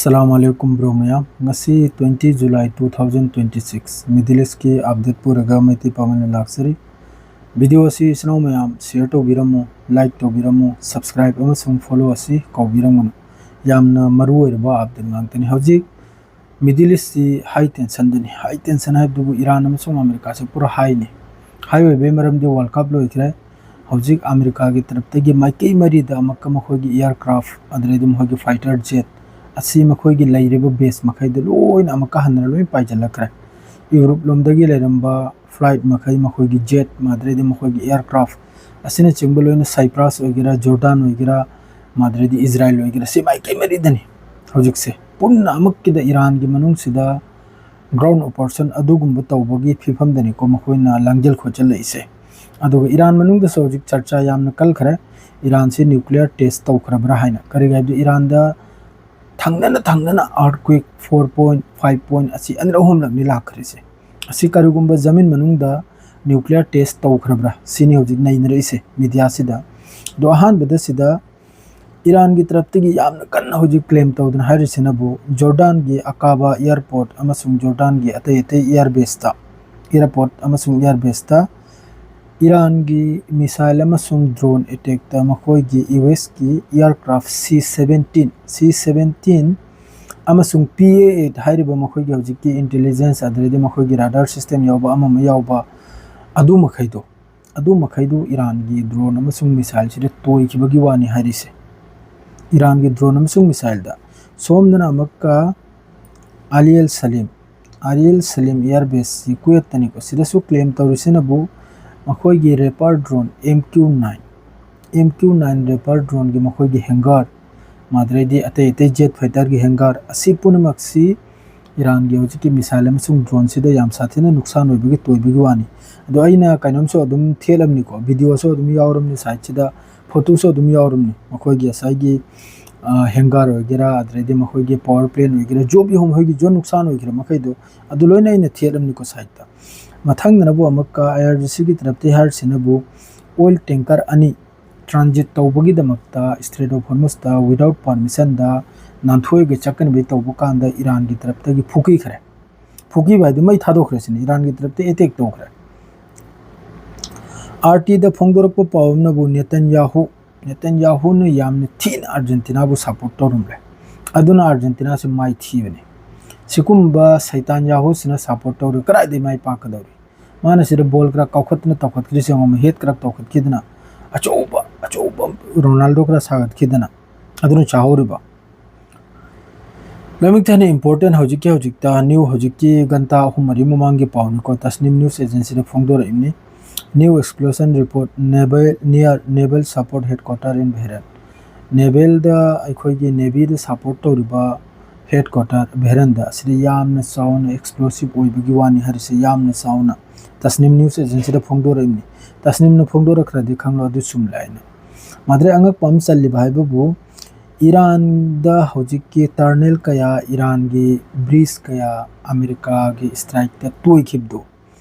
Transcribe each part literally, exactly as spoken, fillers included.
ꯑꯁꯂꯥꯃꯨ ꯑꯂꯥꯏꯀꯨꯝ bro ꯃꯌꯥꯝ꯫ ꯉꯁꯤ twenty July two thousand twenty six, Middle Eastꯀꯤ update ꯄꯨꯔꯒ ꯃꯩꯇꯩ ꯄꯥꯎꯃꯤꯅ ꯂꯥꯛꯆꯔꯤ꯫ Video ꯑꯁꯤ ꯏꯆꯤꯟ ꯏꯅꯥꯎ ꯃꯌꯥꯝ share ꯇꯧꯕꯤꯔꯝꯃꯨ, like ꯇꯧꯕꯤꯔꯝꯃꯨ, subscribe ꯑꯃꯁꯨꯡ follow ꯑꯁꯤ ꯀꯥꯎꯕꯤꯔꯝꯒꯅꯨ꯫ ꯌꯥꯝꯅ ꯃꯔꯨ ꯑꯣꯏꯔꯕ update ꯉꯥꯛꯇꯅꯤ꯫ ꯍꯧꯖꯤꯛ Middle Eastꯁꯤ high tensionꯗꯅꯤ꯫ High tension ꯍꯥꯏꯕꯗꯨꯕꯨ ꯏꯔꯥꯟ ꯑꯃꯁꯨꯡ ꯑꯃꯦꯔꯤꯀꯥꯁꯦ ꯄꯨꯔꯥ highꯅꯤ꯫ High ꯑꯣꯏꯕꯒꯤ ꯃꯔꯝꯗꯤ World Cup ꯂꯣꯏꯈ꯭ꯔꯦ꯫ ꯍꯧꯖꯤꯛ ꯑꯃꯦꯔꯤꯀꯥꯒꯤ ꯇꯔꯞꯇꯒꯤ ꯃꯥꯏꯀꯩ ꯃꯔꯤꯗ ꯑꯃꯛꯀ ꯃꯈꯣꯏꯒꯤ aircraft, ꯑꯗꯨꯗꯩꯗꯤ ꯃꯈꯣꯏꯒꯤ fighter jet ꯑꯁꯤ ꯃꯈꯣꯏꯒꯤ ꯂꯩꯔꯤꯕ base ꯃꯈꯩꯗ ꯂꯣꯏꯅ ꯑꯃꯛꯀ ꯍꯟꯅ ꯂꯣꯏ ꯄꯥꯏꯁꯤꯜꯂꯛꯈ꯭ꯔꯦ꯫ ꯌꯨꯔꯣꯞ ꯂꯣꯝꯗꯒꯤ ꯂꯩꯔꯝꯕ flight ꯃꯈꯩ, ꯃꯈꯣꯏꯒꯤ jet, ꯑꯗꯨꯗꯩꯗꯤ ꯃꯈꯣꯏꯒꯤ aircraft ꯑꯁꯤꯅꯆꯤꯡꯕ ꯂꯣꯏꯅ Cyprus ꯑꯣꯏꯒꯦꯔꯥ, Jordan ꯑꯣꯏꯒꯦꯔꯥ, ꯑꯗꯨꯗꯩꯗꯤ ꯏꯖꯔꯥꯏꯜ ꯑꯣꯏꯒꯦꯔꯥ, ꯁꯤ ꯃꯥꯏꯀꯩ ꯃꯔꯤꯗꯅꯤ ꯍꯧꯖꯤꯛꯁꯦ ꯄꯨꯟꯅ ꯑꯃꯛꯀꯤꯗ ꯏꯔꯥꯟꯒꯤ ꯃꯅꯨꯡꯁꯤꯗ ground operation ꯑꯗꯨꯒꯨꯝꯕ ꯇꯧꯕꯒꯤ ꯐꯤꯕꯝꯗꯅꯤꯀꯣ ꯃꯈꯣꯏꯅ ꯂꯥꯡꯖꯤꯜ ꯈꯣꯠꯆꯜꯂꯛꯏꯁꯦ꯫ ꯑꯗꯨꯒ ꯏꯔꯥꯟ ꯃꯅꯨꯡꯗꯁꯨ ꯍꯧꯖꯤꯛ ꯆꯔꯆꯥ ꯌꯥꯝꯅ ꯀꯜꯈ꯭ꯔꯦ, ꯏꯔꯥꯟꯁꯤ nuclear test ꯇꯧꯈ꯭ꯔꯕ꯭ꯔꯥ ꯍꯥꯏꯅ꯫ ꯀꯔꯤꯒꯤ ꯍꯥꯏꯕꯗꯤ ꯏꯔꯥꯟꯗ ꯊꯪꯅꯅ ꯊꯪꯅꯅ earthquake four point five point ꯑꯁꯤ ꯑꯅꯤꯔꯛ ꯑꯍꯨꯝꯂꯛꯅꯤ ꯂꯥꯛꯈ꯭ꯔꯤꯁꯦ꯫ ꯑꯁꯤ ꯀꯔꯤꯒꯨꯝꯕ ꯖꯃꯤꯟ ꯃꯅꯨꯡꯗ nuclear test ꯇꯧꯈ꯭ꯔꯕ꯭ꯔꯥ ꯁꯤꯅꯤ ꯍꯧꯖꯤꯛ ꯅꯩꯅꯔꯛꯏꯁꯦ mediaꯁꯤꯗ꯫ ꯑꯗꯣ ꯑꯍꯥꯟꯕꯗ ꯁꯤꯗ ꯏꯔꯥꯟꯒꯤ ꯇꯔꯞꯇꯒꯤ ꯌꯥꯝꯅ ꯀꯟꯅ ꯍꯧꯖꯤꯛ claim ꯇꯧꯗꯨꯅ ꯍꯥꯏꯔꯤꯁꯤꯅꯕꯨ ꯖꯣꯔꯗꯥꯟꯒꯤ ꯑꯀꯥꯕꯥ airport ꯑꯃꯁꯨꯡ ꯖꯣꯔꯗꯥꯟꯒꯤ ꯑꯇꯩ ꯑꯇꯩ air baseꯇ, airport ꯑꯃꯁꯨꯡ air baseꯇ ꯏꯔꯥꯟꯒꯤ missile ꯑꯃꯁꯨꯡ drone attackꯇ ꯃꯈꯣꯏꯒꯤ USꯀꯤ aircraft C seventeen, C seventeen ꯑꯃꯁꯨꯡ P A eight ꯍꯥꯏꯔꯤꯕ ꯃꯈꯣꯏꯒꯤ ꯍꯧꯖꯤꯛꯀꯤ intelligence, ꯑꯗꯨꯗꯩꯗꯤ ꯃꯈꯣꯏꯒꯤ radar system ꯌꯥꯎꯕ ꯑꯃ ꯑꯃ ꯌꯥꯎꯕ ꯑꯗꯨ ꯃꯈꯩꯗꯣ, ꯑꯗꯨ ꯃꯈꯩꯗꯨ ꯏꯔꯥꯟꯒꯤ drone ꯑꯃꯁꯨꯡ missileꯁꯤꯗ ꯇꯣꯏꯈꯤꯕꯒꯤ ꯋꯥꯅꯤ ꯍꯥꯏꯔꯤꯁꯦ꯫ ꯏꯔꯥꯟꯒꯤ drone ꯑꯃꯁꯨꯡ missileꯗ꯫ ꯁꯣꯝꯗꯅ ꯑꯃꯨꯛꯀ Ali al Salim, Ali al Salim air baseꯁꯤ Kuwaitꯇꯅꯤꯀꯣ꯫ ꯁꯤꯗꯁꯨ claim ꯇꯧꯔꯤꯁꯤꯅꯕꯨ ꯃꯈꯣꯏꯒꯤ Reaper drone M Q nine, M Q nine Reaper droneꯒꯤ ꯃꯈꯣꯏꯒꯤ hangar, ꯃꯥꯗ꯭ꯔꯩꯗꯤ ꯑꯇꯩ ꯑꯇꯩ jet fighterꯒꯤ hangar ꯑꯁꯤ ꯄꯨꯝꯅꯃꯛꯁꯤ ꯏꯔꯥꯟꯒꯤ ꯍꯧꯖꯤꯛꯀꯤ missile ꯑꯃꯁꯨꯡ droneꯁꯤꯗ ꯌꯥꯝ ꯁꯥꯊꯤꯅ ꯅꯨꯡꯁꯥꯟ ꯑꯣꯏꯕꯒꯤ ꯇꯣꯏꯕꯒꯤ ꯋꯥꯅꯤ꯫ ꯑꯗꯣ ꯑꯩꯅ ꯀꯩꯅꯣꯝꯁꯨ ꯑꯗꯨꯝ ꯊꯦꯠꯂꯝꯅꯤꯀꯣ, videoꯁꯨ ꯑꯗꯨꯝ ꯌꯥꯎꯔꯝꯅꯤ sideꯁꯤꯗ, photoꯁꯨ ꯑꯗꯨꯝ ꯌꯥꯎꯔꯝꯅꯤ꯫ ꯃꯈꯣꯏꯒꯤ ꯉꯁꯥꯏꯒꯤ, ꯑ, hangar ꯑꯣꯏꯒꯦꯔꯥ, ꯑꯗꯨꯗꯩꯗꯤ ꯃꯈꯣꯏꯒꯤ power plant ꯑꯣꯏꯒꯦꯔꯥ, ꯖꯣꯕꯤ ꯍꯣꯝ ꯍꯣꯏꯒꯤ ꯖꯣ ꯅꯨꯡꯁꯥꯟ ꯑꯣꯏꯒꯦꯔꯥ ꯃꯈꯩꯗꯣ, ꯑꯗꯨ ꯂꯣꯏꯅ ꯑꯩꯅ ꯊꯦꯠꯂꯝꯅꯤꯀꯣ sideꯇ꯫ ꯃꯊꯪꯗꯅꯕꯨ ꯑꯃꯨꯛꯀ IRGCꯒꯤ ꯇꯔꯞꯇꯒꯤ ꯍꯥꯏꯔꯤꯁꯤꯅꯕꯨ oil tanker ꯑꯅꯤ transit ꯇꯧꯕꯒꯤꯗꯃꯛꯇ Strait of Hormuzꯇ without permissionꯗ ꯅꯥꯟꯊꯣꯛꯑꯒ ꯆꯠꯀꯅꯕ ꯇꯧꯕ ꯀꯥꯟꯗ ꯏꯔꯥꯟꯒꯤ ꯇꯔꯞꯇꯒꯤ ꯐꯨꯈꯤꯈ꯭ꯔꯦ꯫ ꯐꯨꯈꯤꯕ ꯍꯥꯏꯗꯤ ꯃꯩ ꯊꯥꯗꯣꯛꯈ꯭ꯔꯦ ꯁꯤꯅꯤ, ꯏꯔꯥꯟꯒꯤ ꯇꯔꯞꯇ attack ꯇꯧꯈ꯭ꯔꯦ꯫ RTꯗ ꯐꯣꯡꯗꯣꯔꯛꯄ ꯄꯥꯎ ꯑꯃꯅꯕꯨ ꯅꯦꯇꯟꯌꯥꯍꯨ, ꯅꯦꯇꯟꯌꯥꯍꯨꯅ ꯌꯥꯝꯅ ꯊꯤꯅ ꯑꯥꯔꯖꯦꯟꯇꯤꯅꯥꯕꯨ support ꯇꯧꯔꯝꯂꯦ, ꯑꯗꯨꯅ ꯑꯥꯔꯖꯦꯟꯇꯤꯅꯥꯁꯤ ꯃꯥꯏ ꯊꯤꯕꯅꯤ꯫ ꯁꯤꯒꯨꯝꯕ ꯁꯩꯇꯥꯟ ꯌꯥꯍꯨꯁꯤꯅ support ꯇꯧꯔꯒ ꯀꯗꯥꯏꯗꯒꯤ ꯃꯥꯏ ꯄꯥꯛꯀꯗꯧꯔꯤ? ꯃꯥꯅ ꯁꯤꯗ ball ꯈꯔ ꯀꯥꯎꯈꯠꯇꯅ ꯇꯧꯈꯠꯈ꯭ꯔꯤꯁꯦ ꯌꯦꯡꯉꯣ, head ꯈꯔ ꯇꯧꯈꯠꯈꯤꯗꯅ, ꯑꯆꯧꯕ ꯑꯆꯧꯕ ꯔꯣꯅꯥꯜꯗꯣ ꯈꯔ ꯁꯥꯒꯠꯈꯤꯗꯅ, ꯑꯗꯨꯅ ꯆꯥꯍꯧꯔꯤꯕ꯫ ꯂꯣꯏꯅꯃꯛꯇ ꯍꯦꯟꯅ important ꯍꯧꯖꯤꯛꯀꯤ ꯍꯧꯖꯤꯛꯇ new, ꯍꯧꯖꯤꯛꯀꯤ ꯘꯟꯇꯥ ꯑꯍꯨꯝ ꯃꯔꯤ ꯃꯃꯥꯡꯒꯤ ꯄꯥꯎꯅꯤꯀꯣ, ꯇꯁꯅꯤꯝ news agencyꯗ ꯐꯣꯡꯗꯣꯔꯛꯏꯕꯅꯤ꯫ New explosion report, naval, near naval support headquarter in Bahrain꯫ Navalꯗ, ꯑꯩꯈꯣꯏꯒꯤ Navyꯗ support ꯇꯧꯔꯤꯕ headquarter Bahrainꯗ, ꯑꯁꯤꯗ ꯌꯥꯝꯅ ꯆꯥꯎꯅ explosive ꯑꯣꯏꯕꯒꯤ ꯋꯥꯅꯤ ꯍꯥꯏꯔꯤꯁꯦ, ꯌꯥꯝꯅ ꯆꯥꯎꯅ ꯇꯁꯅꯤꯝ news agencyꯗ ꯐꯣꯡꯗꯣꯔꯛꯏꯕꯅꯤ꯫ ꯇꯁꯅꯤꯝꯅ ꯐꯣꯡꯗꯣꯔꯛꯈ꯭ꯔꯗꯤ ꯈꯪꯂꯣ, ꯑꯗꯨ ꯆꯨꯝꯂꯦ ꯍꯥꯏꯅ꯫ ꯃꯥꯗ꯭ꯔꯦ, ꯑꯉꯛꯄ ꯑꯃ ꯆꯜꯂꯤꯕ ꯍꯥꯏꯕꯕꯨ, ꯏꯔꯥꯟꯗ ꯍꯧꯖꯤꯛꯀꯤ tunnel ꯀꯌꯥ, ꯏꯔꯥꯟꯒꯤ bridge ꯀꯌꯥ ꯑꯃꯦꯔꯤꯀꯥꯒꯤ strikeꯇ ꯇꯣꯏꯈꯤꯕꯗꯨ,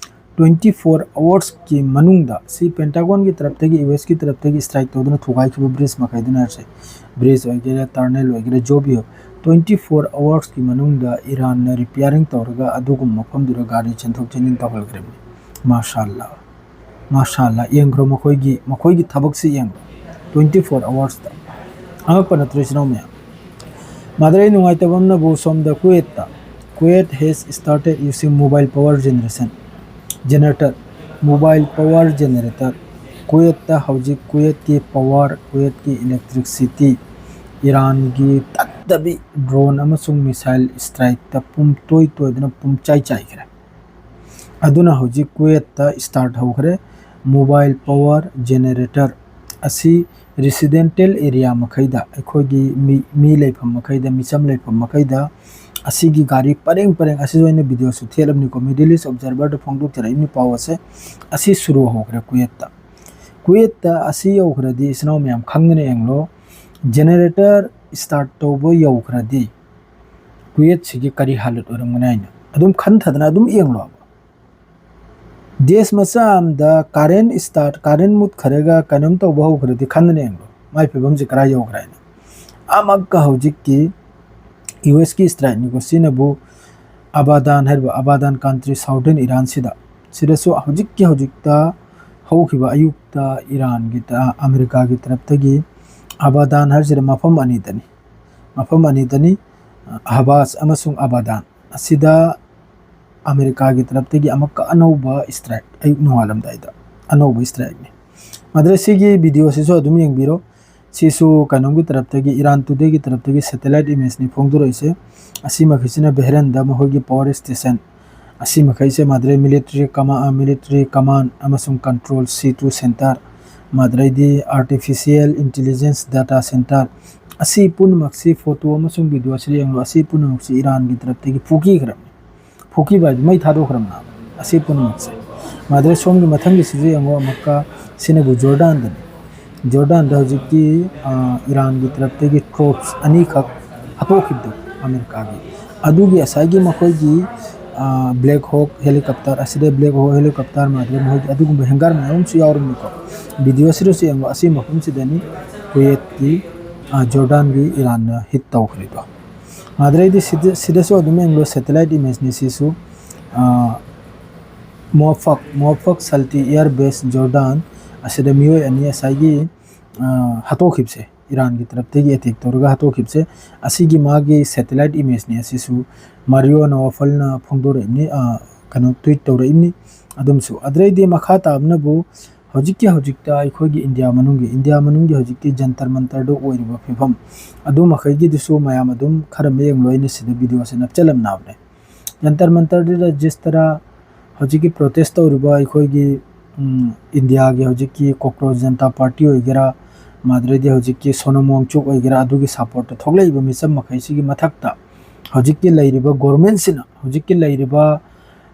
twenty four hoursꯀꯤ ꯃꯅꯨꯡꯗ, ꯁꯤ Pentagonꯒꯤ ꯇꯔꯞꯇꯒꯤ, USꯀꯤ ꯇꯔꯞꯇꯒꯤ strike ꯇꯧꯗꯨꯅ ꯊꯨꯒꯥꯏꯈꯤꯕ bridge ꯃꯈꯩꯗꯨꯅ ꯍꯥꯏꯔꯁꯦ, bridge ꯑꯣꯏꯒꯦꯔꯥ, tunnel ꯑꯣꯏꯒꯦꯔꯥ, ꯖꯣꯕꯤ ꯑꯣꯏ, twenty four hoursꯀꯤ ꯃꯅꯨꯡꯗ ꯏꯔꯥꯟꯅ repairing ꯇꯧꯔꯒ ꯑꯗꯨꯒꯨꯝꯕ ꯃꯐꯝꯗꯨꯗ ꯒꯥꯔꯤ ꯆꯦꯟꯊꯣꯛ ꯆꯦꯟꯁꯤꯟ ꯇꯧꯍꯟꯈ꯭ꯔꯤꯕꯅꯤ꯫ ꯃꯥꯁꯥ ꯑꯜꯂꯥ, ꯃꯥꯁꯥ ꯑꯜꯂꯥ, ꯌꯦꯡꯈ꯭ꯔꯣ ꯃꯈꯣꯏꯒꯤ, ꯃꯈꯣꯏꯒꯤ ꯊꯕꯛꯁꯤ ꯌꯦꯡꯈ꯭ꯔꯣ, twenty four hoursꯇ꯫ ꯑꯉꯛꯄ ꯅꯠꯇ꯭ꯔꯣ, ꯏꯆꯤꯟ ꯏꯅꯥꯎ ꯃꯌꯥꯝ? ꯃꯥꯗ꯭ꯔꯦ, ꯅꯨꯡꯉꯥꯏꯇꯕ ꯑꯃꯅꯕꯨ ꯁꯣꯝꯗ ꯀꯨꯋꯦꯠꯇ, Kuwait has started using mobile power generation, generator, mobile power generator꯫ ꯀꯨꯋꯦꯠꯇ ꯍꯧꯖꯤꯛ ꯀꯨꯋꯦꯠꯀꯤ power, ꯀꯨꯋꯦꯠꯀꯤ electricity, ꯏꯔꯥꯟꯒꯤ ꯇꯠꯇꯕꯤ drone ꯑꯃꯁꯨꯡ missile strikeꯇ ꯄꯨꯝ ꯇꯣꯏ ꯇꯣꯏꯗꯅ ꯄꯨꯝꯆꯥꯏ ꯆꯥꯏꯈ꯭ꯔꯦ꯫ ꯑꯗꯨꯅ ꯍꯧꯖꯤꯛ ꯀꯨꯋꯦꯠꯇ start ꯍꯧꯈ꯭ꯔꯦ꯫ Mobile power generator ꯑꯁꯤ residential area ꯃꯈꯩꯗ, ꯑꯩꯈꯣꯏꯒꯤ ꯃꯤ, ꯃꯤ ꯂꯩꯐꯝ ꯃꯈꯩꯗ, ꯃꯤꯆꯝ ꯂꯩꯐꯝ ꯃꯈꯩꯗ ꯑꯁꯤꯒꯤ ꯒꯥꯔꯤ ꯄꯔꯦꯡ ꯄꯔꯦꯡ, ꯑꯁꯤꯁꯨ ꯑꯩꯅ videoꯁꯨ ꯊꯦꯠꯂꯕꯅꯤꯀꯣ, Middle East Observerꯗ ꯐꯣꯡꯗꯣꯛꯆꯔꯛꯏꯕꯅꯤ ꯄꯥꯎ ꯑꯁꯦ꯫ ꯑꯁꯤ ꯁꯨꯔꯨ ꯍꯧꯈ꯭ꯔꯦ ꯀꯨꯋꯦꯠꯇ꯫ ꯀꯨꯋꯦꯠꯇ ꯑꯁꯤ ꯌꯧꯈ꯭ꯔꯗꯤ, ꯏꯆꯤꯟ ꯏꯅꯥꯎ ꯃꯌꯥꯝ ꯈꯪꯗꯅ ꯌꯦꯡꯂꯣ, generator start ꯇꯧꯕ ꯌꯧꯈ꯭ꯔꯗꯤ ꯀꯨꯋꯦꯠꯁꯤꯒꯤ ꯀꯔꯤ ꯍꯥꯂꯠ ꯑꯣꯏꯔꯝꯒꯅꯤ ꯍꯥꯏꯅ ꯑꯗꯨꯝ ꯈꯟꯊꯗꯅ ꯑꯗꯨꯝ ꯌꯦꯡꯂꯣ꯫ ꯗꯦꯁ ꯃꯆꯥ ꯑꯃꯗ ꯀꯥꯔꯦꯟ ꯁ꯭ꯇꯥꯔꯠ, ꯀꯥꯔꯦꯟ ꯃꯨꯠꯈ꯭ꯔꯒ ꯀꯩꯅꯣꯝ ꯇꯧꯕ ꯍꯧꯈ꯭ꯔꯗꯤ ꯈꯟꯗꯅ ꯌꯦꯡꯂꯣ, ꯃꯥꯏ ꯐꯤꯕꯝꯁꯦ ꯀꯔꯥꯏ ꯌꯧꯈ꯭ꯔꯦ ꯍꯥꯏꯅ꯫ ꯑꯃꯛꯀ ꯍꯧꯖꯤꯛꯀꯤ ꯌꯨ ꯑꯦꯁꯀꯤ ꯁ꯭ꯇ꯭ꯔꯥꯏꯛꯅꯤꯀꯣ, ꯁꯤꯅꯕꯨ ꯑꯕꯥꯗꯥꯟ ꯍꯥꯏꯔꯤꯕ ꯑꯕꯥꯗꯥꯟ ꯀꯟꯇ꯭ꯔꯤ ꯁꯥꯎꯗꯔꯟ ꯏꯔꯥꯟꯁꯤꯗ, ꯁꯤꯗꯁꯨ ꯍꯧꯖꯤꯛꯀꯤ ꯍꯧꯖꯤꯛꯇ ꯍꯧꯈꯤꯕ ꯑꯌꯨꯛꯇ ꯏꯔꯥꯟꯒꯤ ꯇ-, ꯑꯃꯦꯔꯤꯀꯥꯒꯤ ꯇꯔꯞꯇꯒꯤ ꯑꯕꯥꯗꯥꯟ ꯍꯥꯏꯔꯤꯁꯤꯗ ꯃꯐꯝ ꯑꯅꯤꯗꯅꯤ, ꯃꯐꯝ ꯑꯅꯤꯗꯅꯤ, ꯑꯍꯕꯥꯖ ꯑꯃꯁꯨꯡ ꯑꯕꯥꯗꯥꯟ꯫ ꯑꯁꯤꯗ ꯑꯃꯦꯔꯤꯀꯥꯒꯤ ꯇꯔꯞꯇꯒꯤ ꯑꯃꯛꯀ ꯑꯅꯧꯕ ꯁ꯭ꯇ꯭ꯔꯥꯏꯛ, ꯑꯌꯨꯛ ꯅꯣꯡꯉꯥꯜꯂꯝꯗꯥꯏꯗ ꯑꯅꯧꯕ ꯁ꯭ꯇ꯭ꯔꯥꯏꯛꯅꯤ꯫ ꯃꯗꯨꯗ ꯁꯤꯒꯤ ꯚꯤꯗꯤꯑꯣꯁꯤꯁꯨ ꯑꯗꯨꯝ ꯌꯦꯡꯕꯤꯔꯣ꯫ ꯁꯤꯁꯨ ꯀꯩꯅꯣꯝꯒꯤ ꯇꯔꯞꯇꯒꯤ, ꯏꯔꯥꯟ ꯇꯨꯗꯦꯒꯤ ꯇꯔꯞꯇꯒꯤ ꯁꯦꯇꯦꯂꯥꯏꯠ ꯏꯃꯦꯖꯅꯤ ꯐꯣꯡꯗꯣꯔꯛꯏꯁꯦ꯫ ꯑꯁꯤ ꯃꯈꯩꯁꯤꯅ ꯕꯦꯍꯔꯦꯟꯗ ꯃꯈꯣꯏꯒꯤ ꯄꯋꯥꯔ ꯁ꯭ꯇꯦꯁꯟ, ꯑꯁꯤ ꯃꯈꯩꯁꯦ ꯃꯥꯗ꯭ꯔꯦ ꯃꯤꯂꯤꯇꯔꯤ ꯀꯃꯥ-, ꯑ, ꯃꯤꯂꯤꯇꯔꯤ ꯀꯃꯥꯟ ꯑꯃꯁꯨꯡ ꯀꯟꯇ꯭ꯔꯣꯜ ꯁꯤ ꯇꯨ ꯁꯦꯟꯇꯔ, ꯃꯥꯗ꯭ꯔꯦꯗꯤ ꯑꯥꯔꯇꯤꯐꯤꯁꯤꯌꯦꯜ ꯏꯟꯇꯦꯂꯤꯖꯦꯟꯁ ꯗꯥꯇꯥ ꯁꯦꯟꯇꯔ, ꯑꯁꯤ ꯄꯨꯝꯅꯃꯛꯁꯤ ꯐꯣꯇꯣ ꯑꯃꯁꯨꯡ ꯚꯤꯗꯤꯑꯣ ꯑꯁꯤꯗ ꯌꯦꯡꯂꯣ, ꯑꯁꯤ ꯄꯨꯝꯅꯃꯛꯁꯤ ꯏꯔꯥꯟꯒꯤ ꯇꯔꯞꯇꯒꯤ ꯐꯨꯈꯤꯈ꯭ꯔꯕꯅꯤ꯫ ꯐꯨꯈꯤꯕ ꯍꯥꯏꯗꯤ ꯃꯩ ꯊꯥꯗꯣꯛꯈ꯭ꯔꯕꯅꯦꯕ ꯑꯁꯤ ꯄꯨꯝꯅꯃꯛꯁꯦ꯫ ꯃꯥꯗ꯭ꯔꯦ ꯁꯣꯝꯒꯤ ꯃꯊꯪꯒꯤꯁꯤꯁꯨ ꯌꯦꯡꯉꯣ ꯑꯃꯨꯛꯀ, ꯁꯤꯅꯕꯨ ꯖꯣꯔꯗꯥꯟꯗꯅꯤ꯫ ꯖꯣꯔꯗꯥꯟꯗ ꯍꯧꯖꯤꯛꯀꯤ, ꯑ, ꯏꯔꯥꯟꯒꯤ ꯇꯔꯞꯇꯒꯤ ꯇ꯭ꯔꯨꯞꯁ ꯑꯅꯤꯈꯛ ꯍꯥꯠꯇꯣꯛꯈꯤꯕꯗꯣ ꯑꯃꯦꯔꯤꯀꯥꯒꯤ꯫ ꯑꯗꯨꯒꯤ ꯉꯁꯥꯏꯒꯤ ꯃꯈꯣꯏꯒꯤ, ꯑ, ꯕ꯭ꯂꯦꯛ ꯍꯣꯛ ꯍꯦꯂꯤꯀꯣꯞꯇꯔ, ꯑꯁꯤꯗ ꯕ꯭ꯂꯦꯛ ꯍꯣꯛ ꯍꯦꯂꯤꯀꯣꯞꯇꯔ ꯃꯥꯗ꯭ꯔꯦ ꯃꯈꯣꯏꯒꯤ ꯑꯗꯨꯒꯨꯝꯕ ꯍꯦꯡꯒꯔ ꯃꯌꯥꯝ ꯑꯃꯁꯨ ꯌꯥꯎꯔꯝꯃꯤꯀꯣ꯫ ꯚꯤꯗꯤꯑꯣꯁꯤꯗꯁꯨ ꯌꯦꯡꯉꯣ, ꯑꯁꯤ ꯃꯐꯝꯁꯤꯗꯅꯤ ꯀꯨꯋꯦꯠꯀꯤ, ꯑ, ꯖꯣꯔꯗꯥꯟꯒꯤ ꯏꯔꯥꯟꯅ ꯍꯤꯠ ꯇꯧꯈ꯭ꯔꯤꯗꯣ꯫ ꯑꯗꯨꯗꯩꯗꯤ ꯁꯤꯗ-, ꯁꯤꯗꯁꯨ ꯑꯗꯨꯝ ꯌꯦꯡꯂꯣ, ꯁꯦꯇꯦꯂꯥꯏꯠ ꯏꯃꯦꯖꯅꯤ ꯁꯤꯁꯨ꯫ ꯑ, ꯃꯣꯐꯛ, ꯃꯣꯐꯛ ꯁꯜꯇꯤ ꯑꯦꯌꯔ ꯕꯦꯁ ꯖꯣꯔꯗꯥꯟ ꯑꯁꯤꯗ ꯃꯤꯑꯣꯏ ꯑꯅꯤ ꯉꯁꯥꯏꯒꯤ, ꯑ, ꯍꯥꯠꯇꯣꯛꯈꯤꯕꯁꯦ, ꯏꯔꯥꯟꯒꯤ ꯇꯔꯞꯇꯒꯤ ꯑꯦꯇꯦꯛ ꯇꯧꯔꯒ ꯍꯥꯠꯇꯣꯛꯈꯤꯕꯁꯦ, ꯑꯁꯤꯒꯤ ꯃꯥꯒꯤ ꯁꯦꯇꯦꯂꯥꯏꯠ ꯏꯃꯦꯖꯅꯤ ꯑꯁꯤꯁꯨ ꯃꯥꯔꯤꯌꯣ ꯅꯋꯥꯐꯜꯅ ꯐꯣꯡꯗꯣꯔꯛꯏꯕꯅꯤ, ꯑ, ꯀꯩꯅꯣ, ꯇ꯭ꯋꯤꯠ ꯇꯧꯔꯛꯏꯕꯅꯤ꯫ ꯑꯗꯨꯝꯁꯨ ꯑꯗꯨꯗꯩꯗꯤ ꯃꯈꯥ ꯇꯥꯕꯅꯕꯨ ꯍꯧꯖꯤꯛꯀꯤ, ꯍꯧꯖꯤꯛꯇ ꯑꯩꯈꯣꯏꯒꯤ ꯏꯟꯗꯤꯌꯥ ꯃꯅꯨꯡꯒꯤ, ꯏꯟꯗꯤꯌꯥ ꯃꯅꯨꯡꯒꯤ ꯍꯧꯖꯤꯛꯀꯤ ꯖꯟꯇꯔ ꯃꯟꯇꯔꯗ ꯑꯣꯏꯔꯤꯕ ꯐꯤꯕꯝ ꯑꯗꯨ ꯃꯈꯩꯒꯤꯗꯨꯁꯨ ꯃꯌꯥꯝ ꯑꯗꯨꯝ ꯈꯔ ꯃꯌꯦꯡ ꯂꯣꯏꯅ ꯁꯤꯗ ꯚꯤꯗꯤꯑꯣꯁꯦ ꯅꯞꯆꯜꯂꯝꯅꯕꯅꯦ꯫ ꯖꯟꯇꯔ ꯃꯟꯇꯔꯗꯨꯗ ꯖꯤꯁ ꯇꯔꯥ ꯍꯧꯖꯤꯛꯀꯤ ꯄ꯭ꯔꯣꯇꯦꯁ ꯇꯧꯔꯤꯕ ꯑꯩꯈꯣꯏꯒꯤ, ꯎꯝ, ꯏꯟꯗꯤꯌꯥꯒꯤ ꯍꯧꯖꯤꯛꯀꯤ ꯀꯣꯀ꯭ꯔꯣꯁ ꯖꯟꯇꯥ ꯄꯥꯔꯇꯤ ꯑꯣꯏꯒꯦꯔꯥ, ꯃꯥꯗ꯭ꯔꯦꯗꯤ ꯍꯧꯖꯤꯛꯀꯤ ꯁꯣꯅꯝ ꯋꯥꯡꯆꯨꯛ ꯑꯣꯏꯒꯦꯔꯥ, ꯑꯗꯨꯒꯤ ꯁꯞꯄꯣꯔꯠꯇ ꯊꯣꯛꯂꯛꯏꯕ ꯃꯤꯆꯝ ꯃꯈꯩꯁꯤꯒꯤ ꯃꯊꯛꯇ ꯍꯧꯖꯤꯛꯀꯤ ꯂꯩꯔꯤꯕ ꯒꯣꯔꯃꯦꯟꯁꯤꯅ, ꯍꯧꯖꯤꯛꯀꯤ ꯂꯩꯔꯤꯕ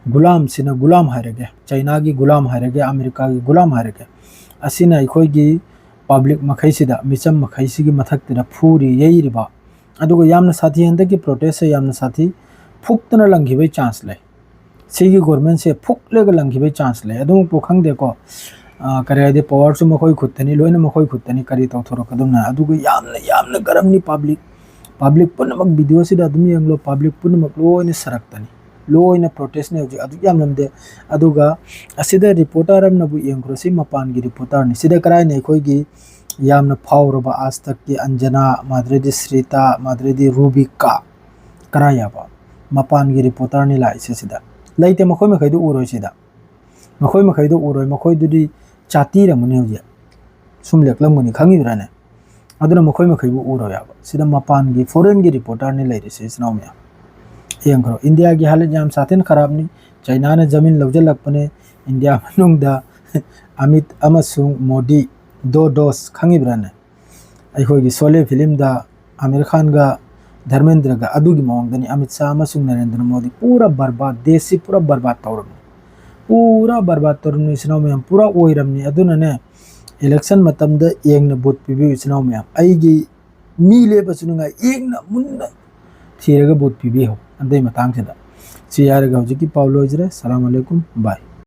ꯒꯨꯂꯥꯝꯁꯤꯅ, ꯒꯨꯂꯥꯝ ꯍꯥꯏꯔꯒꯦ, ꯆꯩꯅꯥꯒꯤ ꯒꯨꯂꯥꯝ ꯍꯥꯏꯔꯒꯦ, ꯑꯃꯦꯔꯤꯀꯥꯒꯤ ꯒꯨꯂꯥꯝ ꯍꯥꯏꯔꯒꯦ, ꯑꯁꯤꯅ ꯑꯩꯈꯣꯏꯒꯤ ꯄꯕ꯭ꯂꯤꯛ ꯃꯈꯩꯁꯤꯗ, ꯃꯤꯆꯝ ꯃꯈꯩꯁꯤꯒꯤ ꯃꯊꯛꯇꯨꯗ ꯐꯨꯔꯤ ꯌꯩꯔꯤꯕ, ꯑꯗꯨꯒ ꯌꯥꯝꯅ ꯁꯥꯊꯤ, ꯍꯟꯗꯛꯀꯤ ꯄ꯭ꯔꯣꯇꯦꯁꯁꯦ ꯌꯥꯝꯅ ꯁꯥꯊꯤ, ꯐꯨꯛꯇꯅ ꯂꯪꯈꯤꯕꯒꯤ ꯆꯥꯟꯁ ꯂꯩ꯫ ꯁꯤꯒꯤ ꯒꯣꯔꯃꯦꯟꯁꯦ ꯐꯨꯛꯂꯒ ꯂꯪꯈꯤꯕꯒꯤ ꯆꯥꯟꯁ ꯂꯩ꯫ ꯑꯗꯨꯃꯛꯄꯨ ꯈꯪꯗꯦꯀꯣ꯫ ꯑ, ꯀꯔꯤ ꯍꯥꯏꯗꯤ, ꯄꯋꯥꯔꯁꯨ ꯃꯈꯣꯏ ꯈꯨꯠꯇꯅꯤ, ꯂꯣꯏꯅ ꯃꯈꯣꯏ ꯈꯨꯠꯇꯅꯤ, ꯀꯔꯤ ꯇꯧꯊꯣꯔꯛꯀꯗꯕꯅꯣ꯫ ꯑꯗꯨꯒ ꯌꯥꯝꯅ, ꯌꯥꯝꯅ ꯒꯔꯝꯅꯤ ꯄꯕ꯭ꯂꯤꯛ꯫ ꯄꯕ꯭ꯂꯤꯛ ꯄꯨꯝꯅꯃꯛ ꯚꯤꯗꯤꯑꯣꯁꯤꯗ ꯑꯗꯨꯝ ꯌꯦꯡꯂꯣ, ꯄꯕ꯭ꯂꯤꯛ ꯄꯨꯝꯅꯃꯛ ꯂꯣꯏꯅ ꯁꯔꯛꯇꯅꯤ, ꯂꯣꯏꯅ ꯄ꯭ꯔꯣꯇꯦꯁꯅꯤ ꯍꯧꯖꯤꯛ꯫ ꯑꯗꯨꯛ ꯌꯥꯝꯂꯝꯗꯦ꯫ ꯑꯗꯨꯒ ꯑꯁꯤꯗ ꯔꯤꯄꯣꯔꯇꯔ ꯑꯃꯅꯕꯨ ꯌꯦꯡꯈ꯭ꯔꯣ, ꯁꯤ ꯃꯄꯥꯟꯒꯤ ꯔꯤꯄꯣꯔꯇꯔꯅꯤ꯫ ꯁꯤꯗ ꯀꯔꯥꯏꯅ ꯑꯩꯈꯣꯏꯒꯤ ꯌꯥꯝꯅ ꯐꯥꯎꯔꯕ ꯑꯥꯖ ꯇꯛꯀꯤ ꯑꯟꯖꯅꯥ, ꯃꯥꯗ꯭ꯔꯦꯗꯤ ꯁ꯭ꯔꯤꯇꯥ, ꯃꯥꯗ꯭ꯔꯦꯗꯤ ꯔꯨꯕꯤꯀꯥ, ꯀꯔꯥꯏ ꯌꯥꯕ ꯃꯄꯥꯟꯒꯤ ꯔꯤꯄꯣꯔꯇꯔꯅꯤ ꯂꯥꯛꯏꯁꯦ ꯁꯤꯗ? ꯂꯩꯇꯦ, ꯃꯈꯣꯏ ꯃꯈꯩꯗꯨ ꯎꯔꯣꯏ ꯁꯤꯗ꯫ ꯃꯈꯣꯏ ꯃꯈꯩꯗꯨ ꯎꯔꯣꯏ, ꯃꯈꯣꯏꯗꯨꯗꯤ ꯆꯥꯇꯤꯔꯝꯒꯅꯤ ꯍꯧꯖꯤꯛ꯫ ꯁꯨꯝ ꯂꯦꯛꯂꯝꯒꯅꯤ, ꯈꯪꯉꯤꯕ꯭ꯔꯥꯅꯦ? ꯑꯗꯨꯅ ꯃꯈꯣꯏ ꯃꯈꯩꯕꯨ ꯎꯔꯣꯏ ꯍꯥꯏꯕ꯫ ꯁꯤꯗ ꯃꯄꯥꯟꯒꯤ, ꯐꯣꯔꯦꯟꯒꯤ ꯔꯤꯄꯣꯔꯇꯔꯅꯤ ꯂꯩꯔꯤꯁꯦ, ꯏꯆꯤꯟ ꯏꯅꯥꯎ ꯃꯌꯥꯝ꯫ ꯌꯦꯡꯈ꯭ꯔꯣ, ꯏꯟꯗꯤꯌꯥꯒꯤ ꯍꯥꯂꯠ ꯌꯥꯝ ꯁꯥꯊꯤꯅ ꯈꯔꯥꯞꯅꯤ꯫ ꯆꯩꯅꯥꯅ ꯖꯃꯤꯟ ꯂꯧꯁꯤꯜꯂꯛꯄꯅꯦ꯫ ꯏꯟꯗꯤꯌꯥ ꯃꯅꯨꯡꯗ ꯑꯃꯤꯠ ꯑꯃꯁꯨꯡ ꯃꯣꯗꯤ, ꯗꯣ ꯗꯣꯁ, ꯈꯪꯉꯤꯕ꯭ꯔꯥꯅꯦ? ꯑꯩꯈꯣꯏꯒꯤ ꯁꯣꯂꯦ ꯐꯤꯂꯝꯗ ꯑꯃꯤꯔ ꯈꯥꯟꯒ ꯙꯔꯃꯦꯟꯗ꯭ꯔꯒ ꯑꯗꯨꯒꯤ ꯃꯑꯣꯡꯗꯅꯤ꯫ ꯑꯃꯤꯠ ꯁꯥꯍ ꯑꯃꯁꯨꯡ ꯅꯔꯦꯟꯗ꯭ꯔ ꯃꯣꯗꯤ ꯄꯨꯔꯥ ꯕꯔꯕꯥꯗ, ꯗꯦꯁꯁꯤ ꯄꯨꯔꯥ ꯕꯔꯕꯥꯗ ꯇꯧꯔꯕꯅꯤ꯫ ꯄꯨꯔꯥ ꯕꯔꯕꯥꯗ ꯇꯧꯔꯕꯅꯤ, ꯏꯆꯤꯟ ꯏꯅꯥꯎ ꯃꯌꯥꯝ, ꯄꯨꯔꯥ ꯑꯣꯏꯔꯕꯅꯤ꯫ ꯑꯗꯨꯅꯅꯦ, ꯏꯂꯦꯛꯁꯟ ꯃꯇꯝꯗ ꯌꯦꯡꯅ ꯚꯣꯠ ꯄꯤꯕꯤꯌꯨ, ꯏꯆꯤꯟ ꯏꯅꯥꯎ ꯃꯌꯥꯝ꯫ ꯑꯩꯒꯤ ꯃꯤ ꯂꯦꯞꯄꯁꯨ ꯅꯨꯡꯉꯥꯏ, ꯌꯦꯡꯅ ꯃꯨꯟꯅ ꯊꯤꯔꯒ ꯚꯣꯠ ꯄꯤꯕꯤꯍꯧ ꯑꯗꯩ ꯃꯇꯥꯡꯁꯤꯗ꯫ ꯁꯤ ꯍꯥꯏꯔꯒ ꯍꯧꯖꯤꯛꯀꯤ ꯄꯥꯎ ꯂꯣꯏꯖꯔꯦ꯫ ꯁꯂꯥꯝ ꯑꯂꯩꯀꯨꯝ, ꯕꯥꯏ꯫